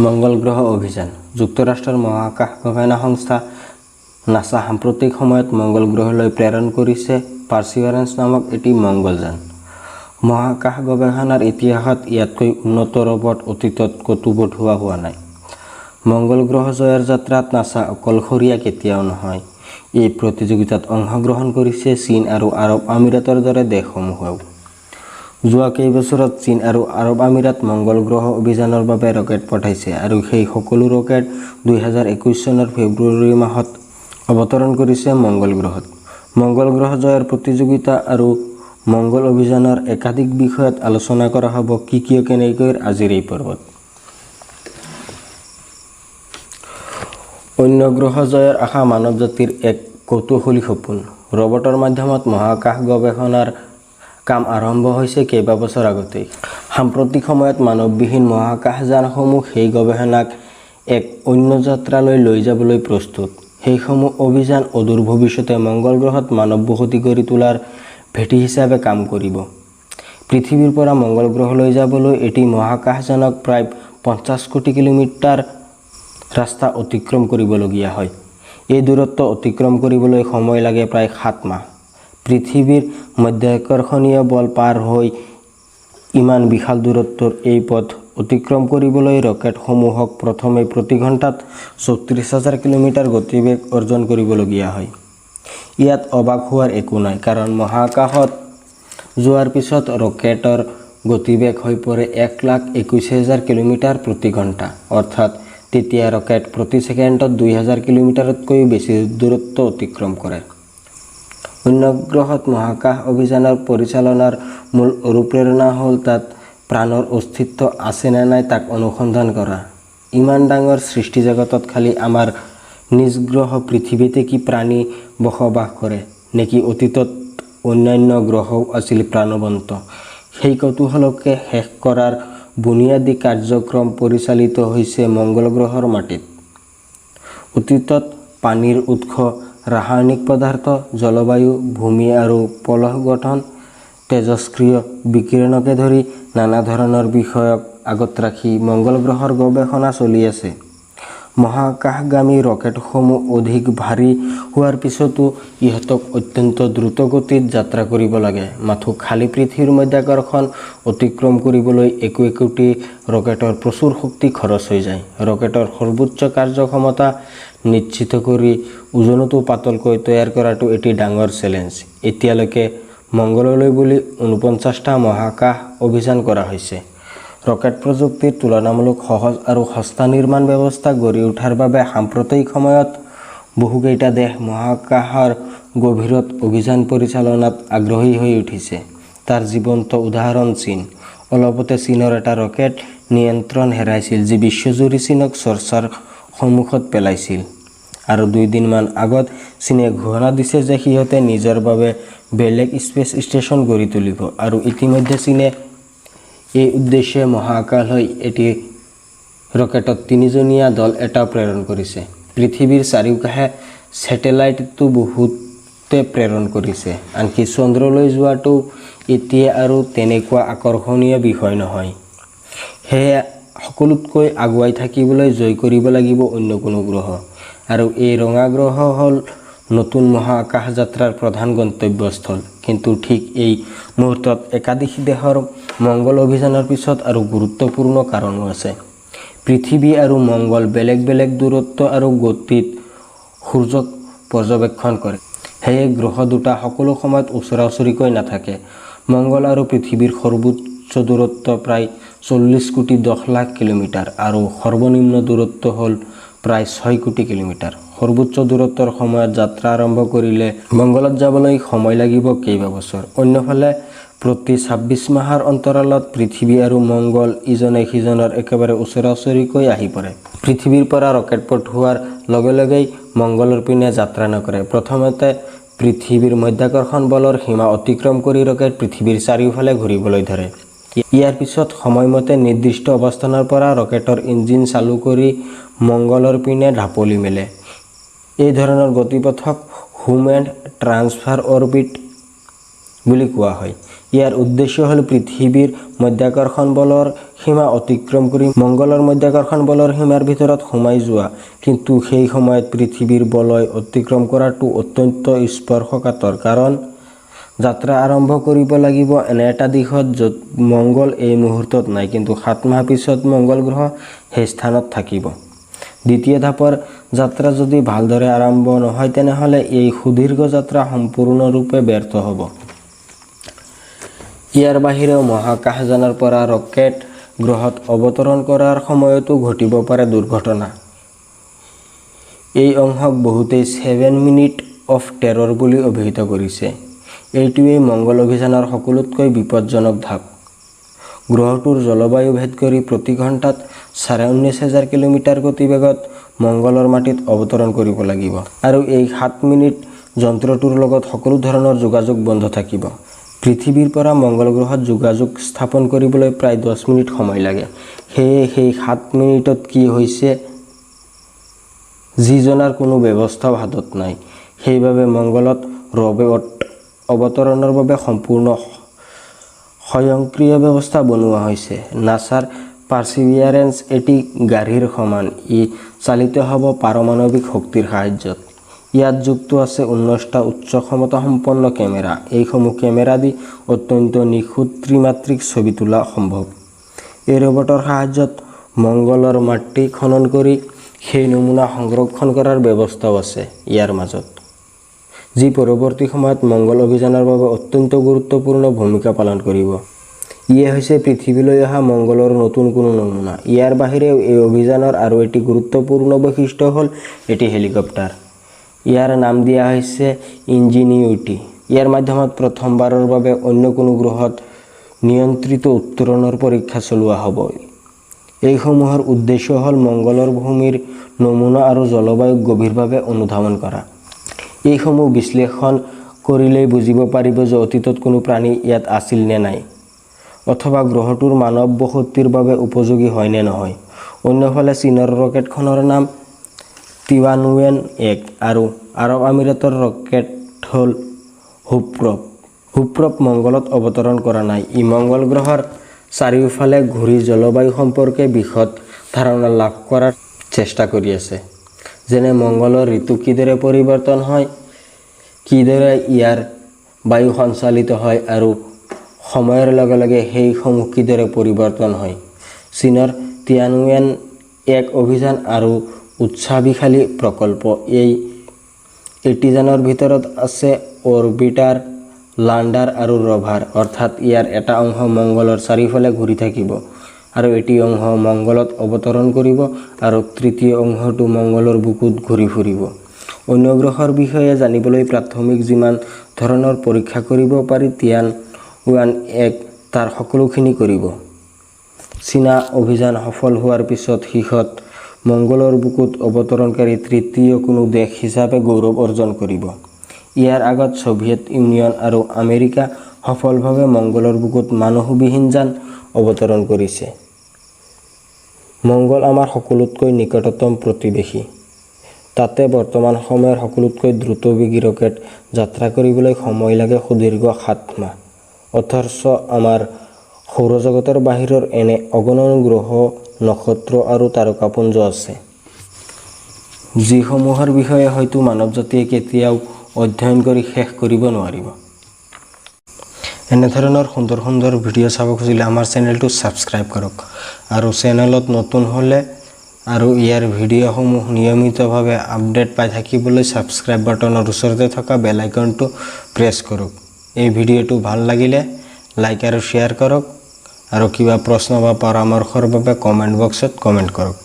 মংগল গ্ৰহ অভিযান। যুক্তৰাষ্ট্ৰৰ মহাকাশ গৱেষণা সংস্থা নাছা সাম্প্ৰতিক সময়ত মংগল গ্ৰহলৈ প্ৰেৰণ কৰিছে পাৰ্চিভাৰেন্স নামক এটি মংগলযান। মহাকাশ গৱেষণাৰ ইতিহাসত ইয়াতকৈ উন্নত ৰবট অতীতত ক'তো পঠোৱা হোৱা নাই। মংগল গ্ৰহ জয়ৰ যাত্ৰাত নাছা অকলশৰীয়া কেতিয়াও নহয়। এই প্ৰতিযোগিতাত অংশগ্ৰহণ কৰিছে চীন আৰু আৰৱ আমিৰাতৰ দৰে দেশসমূহেও। যোৱা কেইবছৰত চীন আৰু আৰৱ আমিৰাত মংগল গ্ৰহ অভিযানৰ বাবে ৰকেট পঠাইছে আৰু সেই সকলো ৰকেট 2021 চনৰ ফেব্ৰুৱাৰী মাহত অৱতৰণ কৰিছে মংগল গ্ৰহত। মংগল গ্ৰহ জয়ৰ প্ৰতিযোগিতা আৰু মংগল অভিযানৰ একাধিক বিষয়ত আলোচনা কৰা হ'ব কি কিয় কেনেকৈৰ আজিৰ এই পৰ্বত। অন্য গ্ৰহ জয়ৰ আশা মানৱ জাতিৰ এক কৌতূহলী সপোন। ৰবটৰ মাধ্যমত মহাকাশ গৱেষণাৰ কাম আৰম্ভ হৈছে কেইবাবছৰ আগতেই। সাম্প্ৰতিক সময়ত মানৱবিহীন মহাকাশযানসমূহ সেই গৱেষণাক এক অন্য যাত্ৰালৈ লৈ যাবলৈ প্ৰস্তুত। সেইসমূহ অভিযান অদূৰ ভৱিষ্যতে মংগল গ্ৰহত মানৱ বসতি গঢ়ি তোলাৰ ভেটি হিচাপে কাম কৰিব। পৃথিৱীৰ পৰা মংগল গ্ৰহলৈ যাবলৈ এটি মহাকাশযানক প্ৰায় 50 কোটি কিলোমিটাৰ ৰাস্তা অতিক্ৰম কৰিবলগীয়া হয়। এই দূৰত্ব অতিক্ৰম কৰিবলৈ সময় লাগে প্ৰায় 7 মাহ। পৃথিৱীৰ মাধ্যাকৰ্ষণীয় বল পাৰ হৈ ইমান বিশাল দূৰত্বৰ এই পথ অতিক্ৰম কৰিবলৈ ৰকেটসমূহক প্ৰথমে প্ৰতি ঘণ্টাত 34,000 কিলোমিটাৰ গতিবেগ অৰ্জন কৰিবলগীয়া হয়। ইয়াত অবাক হোৱাৰ একো নাই, কাৰণ মহাকাশত যোৱাৰ পিছত ৰকেটৰ গতিবেগ হৈ পৰে 1,21,000 কিলোমিটাৰ প্ৰতি ঘণ্টা। অৰ্থাৎ তেতিয়া ৰকেট প্ৰতি ছেকেণ্ডত 2,000 কিলোমিটাৰতকৈও বেছি দূৰত্ব অতিক্ৰম কৰে। অন্য গ্ৰহত মহাকাশ অভিযানৰ পৰিচালনাৰ মূল অনুপ্ৰেৰণা হ'ল তাত প্ৰাণৰ অস্তিত্ব আছে নে নাই তাক অনুসন্ধান কৰা। ইমান ডাঙৰ সৃষ্টিজগতত খালি আমাৰ নিজ গ্ৰহ পৃথিৱীতে কি প্ৰাণী বসবাস কৰে, নেকি অতীতত অন্যান্য গ্ৰহও আছিল প্ৰাণৱন্ত, সেই কৌতূহলকে শেষ কৰাৰ বুনিয়াদী কাৰ্যক্ৰম পৰিচালিত হৈছে মংগল গ্ৰহৰ মাটিত। অতীতত পানীৰ উৎস, ৰাসায়নিক পদাৰ্থ, জলবায়ু, ভূমি আৰু পলস গঠন, তেজস্ক্ৰিয় বিকিৰণকে ধৰি নানা ধৰণৰ বিষয়ক আগত ৰাখি মংগল গ্ৰহৰ গৱেষণা চলি আছে। মহাকাশগামী ৰকেটসমূহ অধিক ভাৰী হোৱাৰ পিছতো ইহঁতক অত্যন্ত দ্ৰুতগতিত যাত্ৰা কৰিব লাগে। মাথো খালী পৃথিৱীৰ মাধ্যাকৰ্ষণ অতিক্ৰম কৰিবলৈ একো একোটি ৰকেটৰ প্ৰচুৰ শক্তি খৰচ হৈ যায়। ৰকেটৰ সৰ্বোচ্চ কাৰ্যক্ষমতা নিশ্চিত কৰি ওজনতো পাতলকৈ তৈয়াৰ কৰাটো এটি ডাঙৰ চেলেঞ্জ। এতিয়ালৈকে মংগললৈ বুলি 49টা মহাকাশ অভিযান কৰা হৈছে। ৰকেট প্ৰযুক্তিৰ তুলনামূলক সহজ আৰু সস্তা নিৰ্মাণ ব্যৱস্থা গঢ়ি উঠাৰ বাবে সাম্প্ৰতিক সময়ত বহুকেইটা দেশ মহাকাশৰ গভীৰত অভিযান পৰিচালনাত আগ্ৰহী হৈ উঠিছে। তাৰ জীৱন্ত উদাহৰণ চীন। অলপতে চীনৰ এটা ৰকেট নিয়ন্ত্ৰণ হেৰাইছিল, যি বিশ্বজুৰি চীনক চৰ্চাৰ সন্মুখত পেলাইছিল। আৰু দুদিনমান আগত চীনে ঘোষণা দিছে যে সিহঁতে নিজৰ বাবে বেলেগ স্পেচ ষ্টেচন গঢ়ি তুলিব আৰু ইতিমধ্যে চীনে এই উদ্দেশ্যে মহাকাশলৈ এটি ৰকেটত তিনিজনীয়া দল এটাও প্ৰেৰণ কৰিছে। পৃথিৱীৰ চাৰিওকাষে ছেটেলাইটটো বহুতে প্ৰেৰণ কৰিছে। আনকি চন্দ্ৰলৈ যোৱাটো এতিয়া আৰু তেনেকুৱা আকৰ্ষণীয় বিষয় নহয়। সেয়ে সকলোতকৈ আগুৱাই থাকিবলৈ জয় কৰিব লাগিব অন্য কোনো গ্ৰহ। আৰু এই ৰঙা গ্ৰহ হ'ল নতুন মহাকাশ যাত্ৰাৰ প্ৰধান গন্তব্যস্থল। কিন্তু ঠিক এই মুহূৰ্তত একাধিক দেশৰ মংগল অভিযানৰ পিছত আৰু গুৰুত্বপূৰ্ণ কাৰণো আছে। পৃথিৱী আৰু মংগল বেলেগ বেলেগ দূৰত্ব আৰু গতিত সূৰ্যক পৰ্যবেক্ষণ কৰে। সেয়ে গ্ৰহ দুটা সকলো সময়ত ওচৰা ওচৰিকৈ নাথাকে। মংগল আৰু পৃথিৱীৰ সৰ্বোচ্চ দূৰত্ব প্ৰায় 40 কোটি 10 লাখ কিলোমিটাৰ আৰু সৰ্বনিম্ন দূৰত্ব হ'ল প্ৰায় 6 কোটি কিলোমিটাৰ। সৰ্বোচ্চ দূৰত্বৰ সময়ত যাত্ৰা আৰম্ভ কৰিলে মংগলত যাবলৈ সময় লাগিব কেইবাবছৰ। অন্যফালে প্ৰতি 26 মাহৰ অন্তৰালত পৃথিৱী আৰু মংগল ইজনে সিজনৰ একেবাৰে ওচৰা ওচৰিকৈ আহি পৰে। পৃথিৱীৰ পৰা ৰকেট পঠোৱাৰ লগে লগেই মংগলৰ পিনে যাত্ৰা নকৰে। প্ৰথমতে পৃথিৱীৰ মাধ্যাকৰ্ষণ বলৰ সীমা অতিক্ৰম কৰি ৰকেট পৃথিৱীৰ চাৰিওফালে ঘূৰিবলৈ ধৰে। ইয়াৰ পিছত সময়মতে নিৰ্দিষ্ট অৱস্থানৰ পৰা ৰকেটৰ ইঞ্জিন চালু কৰি মংগলৰ পিনে ঢাপলি মেলে। এই ধৰণৰ গতিপথক হোম এণ্ড ট্ৰান্সফাৰ অৰবিট বুলি কোৱা হয়। ইয়াৰ উদ্দেশ্য হ'ল পৃথিৱীৰ মধ্যাকৰ্ষণ বলৰ সীমা অতিক্ৰম কৰি মংগলৰ মধ্যাকৰ্ষণ বলৰ সীমাৰ ভিতৰত সোমাই যোৱা। কিন্তু সেই সময়ত পৃথিৱীৰ বলয় অতিক্ৰম কৰাটো অত্যন্ত স্পৰ্শকাতৰ, কাৰণ যাত্ৰা আৰম্ভ কৰিব লাগিব এনে এটা দিশত য'ত মংগল এই মুহূৰ্তত নাই, কিন্তু 7 মাহ পিছত মংগল গ্ৰহ সেই স্থানত থাকিব। দ্বিতীয় ধাপৰ যাত্ৰা যদি ভালদৰে আৰম্ভ নহয়, তেনেহ'লে এই সুদীৰ্ঘ যাত্ৰা সম্পূৰ্ণৰূপে ব্যৰ্থ হ'ব। ইয়াৰ বাহিৰেও মহাকাশযানৰ পৰা ৰকেট গ্ৰহত অৱতৰণ কৰাৰ সময়তো ঘটিব পাৰে দুৰ্ঘটনা। এই অংশক বহুতেই 7 মিনিট অফ টেৰৰ বুলি অভিহিত কৰিছে। এইটোৱেই মংগল অভিযানৰ সকলোতকৈ বিপদজনক ধাপ। গ্ৰহটোৰ জলবায়ু ভেদ কৰি প্ৰতি ঘণ্টাত ১৯,৫০০ কিলোমিটাৰ গতিবেগত মংগলৰ মাটিত অৱতৰণ কৰিব লাগিব আৰু এই 7 মিনিট যন্ত্ৰটোৰ লগত সকলো ধৰণৰ যোগাযোগ বন্ধ থাকিব। পৃথিৱীৰ পৰা মংগল গ্ৰহত যোগাযোগ স্থাপন কৰিবলৈ প্ৰায় 10 মিনিট সময় লাগে। সেয়ে সেই 7 মিনিটত কি হৈছে যি জনাৰ কোনো ব্যৱস্থাও হাতত নাই। সেইবাবে মংগলত ৰবট অৱতৰণৰ বাবে সম্পূৰ্ণ স্বয়ংক্ৰিয় ব্যৱস্থা বনোৱা হৈছে। নাছাৰ পাৰ্চিভিয়াৰেন্স এটি গাড়ীৰ সমান। ই চালিত হ'ব পাৰমাণৱিক শক্তিৰ সাহায্যত। ইয়াত যুক্ত আছে 19টা উচ্চ ক্ষমতাসম্পন্ন কেমেৰা। এইসমূহ কেমেৰা দি অত্যন্ত নিখুঁত ত্ৰিমাত্ৰিক ছবি তোলা সম্ভৱ। এই ৰবটৰ সাহায্যত মংগলৰ মাটি খনন কৰি সেই নমুনা সংৰক্ষণ কৰাৰ ব্যৱস্থাও আছে ইয়াৰ মাজত, যি পৰৱৰ্তী সময়ত মংগল অভিযানৰ বাবে অত্যন্ত গুৰুত্বপূৰ্ণ ভূমিকা পালন কৰিব। ইয়ে হৈছে পৃথিৱীলৈ অহা মংগলৰ নতুন কোনো নমুনা। ইয়াৰ বাহিৰেও এই অভিযানৰ আৰু এটি গুৰুত্বপূৰ্ণ বৈশিষ্ট্য হ'ল এটি হেলিকপ্টাৰ। ইয়াৰ নাম দিয়া হৈছে ইনজিনিউইটি। ইয়াৰ মাধ্যমত প্ৰথমবাৰৰ বাবে অন্য কোনো গ্ৰহত নিয়ন্ত্ৰিত উত্তৰণৰ পৰীক্ষা চলোৱা হ'ব। এইসমূহৰ উদ্দেশ্য হ'ল মংগলৰ ভূমিৰ নমুনা আৰু জলবায়ুক গভীৰভাৱে অনুধাৱন কৰা। এইসমূহ বিশ্লেষণ কৰিলেই বুজিব পাৰিব যে অতীতত কোনো প্ৰাণী ইয়াত আছিল নে নাই, অথবা গ্ৰহটোৰ মানৱ বসতিৰ বাবে উপযোগী হয় নে নহয়। অন্যফালে চীনৰ ৰকেটখনৰ নাম টিয়ানুৱেন-1 আৰু আৰৱ আমিৰাতৰ ৰকেট হ'ল হুপ প্ৰব। হুপ প্ৰব মংগলত অৱতৰণ কৰা নাই। ই মংগল গ্ৰহৰ চাৰিওফালে ঘূৰি জলবায়ু সম্পৰ্কে বিশদ ধাৰণা লাভ কৰাৰ চেষ্টা কৰি আছে। যেনে মংগলৰ ঋতু কিদৰে পৰিৱৰ্তন হয়, কিদৰে ইয়াৰ বায়ু সঞ্চালিত হয় আৰু সময়ৰ লগে লগে সেইসমূহ কিদৰে পৰিৱৰ্তন হয়। চীনৰ টিয়ানুৱেন-1 অভিযান আৰু উচ্চাভিলাষী প্ৰকল্প। এই এটি যানৰ ভিতৰত আছে অৰবিটাৰ, লাণ্ডাৰ আৰু ৰভাৰ। অৰ্থাৎ ইয়াৰ এটা অংশ মংগলৰ চাৰিওফালে ঘূৰি থাকিব আৰু এটি অংশ মংগলত অৱতৰণ কৰিব আৰু তৃতীয় অংশটো মংগলৰ বুকুত ঘূৰি ফুৰিব। অন্য গ্ৰহৰ বিষয়ে জানিবলৈ প্ৰাথমিক যিমান ধৰণৰ পৰীক্ষা কৰিব পাৰি, টিয়ানুৱান-1 তাৰ সকলোখিনি কৰিব। চীনা অভিযান সফল হোৱাৰ পিছত শেষত মংগলৰ বুকুত অৱতৰণকাৰী তৃতীয় কোনো দেশ হিচাপে গৌৰৱ অৰ্জন কৰিব। ইয়াৰ আগত ছোভিয়েট ইউনিয়ন আৰু আমেৰিকা সফলভাৱে মংগলৰ বুকুত মানুহবিহীন যান অৱতৰণ কৰিছে। মংগল আমাৰ সকলোতকৈ নিকটতম প্ৰতিবেশী। তাতে বৰ্তমান সময়ৰ সকলোতকৈ দ্ৰুতবেগী ৰকেট যাত্ৰা কৰিবলৈ সময় লাগে সুদীৰ্ঘ 7 মাহ। অথচ আমাৰ সৌৰজগতৰ বাহিৰৰ এনে অগণন গ্ৰহ, নক্ষত্ৰ আৰু তাৰকাপুঞ্জ আছে, যিসমূহৰ বিষয়ে হয়তো মানৱ জাতিয়ে কেতিয়াও অধ্যয়ন কৰি শেষ কৰিব নোৱাৰিব। এনেধৰণৰ সুন্দৰ সুন্দৰ ভিডিঅ' চাব খুজিলে আমাৰ চেনেলটো ছাবস্ক্ৰাইব কৰক আৰু চেনেলত নতুন হ'লে আৰু ইয়াৰ ভিডিঅ'সমূহ নিয়মিতভাৱে আপডেট পাই থাকিবলৈ ছাবস্ক্ৰাইব বাটনৰ ওচৰতে থকা বেল আইকনটো প্ৰেছ কৰক। এই ভিডিঅ'টো ভাল লাগিলে লাইক আৰু শ্বেয়াৰ কৰক আৰু কিবা প্ৰশ্ন বা পৰামৰ্শৰ বাবে কমেণ্ট বক্সত কমেণ্ট কৰক।